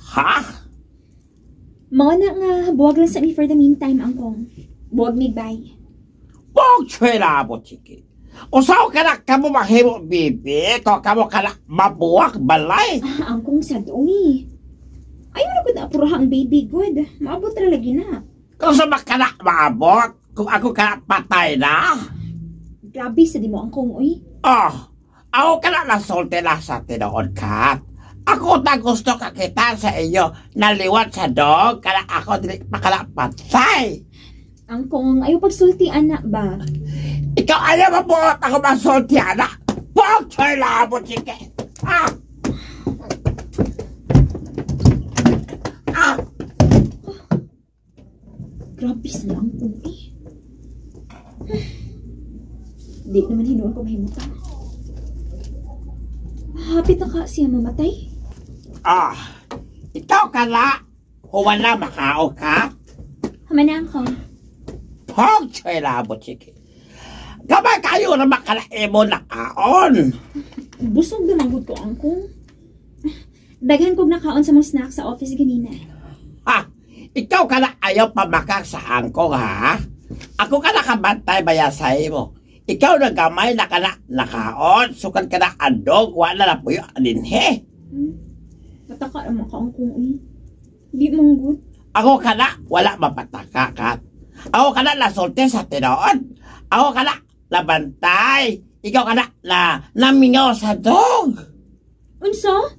Ha? Mao na nga buwag lang sa mi for the meantime, angkong. Buwag mig bay. Bog chwela mo, chiki. Usaw ka na kamo mahimo, bibi. Ko kamo ka na mabuwak balay. Ah, angkong sad ungi. Ayaw na gud na apuraha ang baby good. Maabot ra lagi na. Kung sa ka na maabot, kung ako ka na patay na. Grabe sa di mo, angkong, uy. Oh, ako ka na nasulti na sa tinuod, Kat. Ako ta gusto ka kita sa inyo naliwat sa dog, kana ako dili pa ka na patay. Angkong, ayaw pagsulti ana ba? Ikaw ayaw mabuot ako masulti, anak. Bog chwela mo, chiki. Ah! Ah! Grabe sa angkong eh. Di naman hinuon ko mahimutang. Hapit na ka siya mamatay. Ah, ikaw ka na. Human na makao ka. Human na, angkong. Hog, chwela mo, chiki. Gamay kayo na makalaimo na kaon. Busog naman gud ko, angkong. Daghan kog nakaon sa mga snack sa office ganina. Ha? Ikaw ka na ayaw pamakak sa angkong, ha? Ako ka nakabantay baya sa imo. Ikaw na gamay na ka na nakaon, sukan ka na andog, wala na puyo alinhe. Pataka naman ka, angkong, uy. Di manggut. Ako ka na, wala mapataka ka. Ako ka na nasulti sa tinood. Ako ka na nabantay. Ikaw ka na, na namingaw sa dog. Unsa?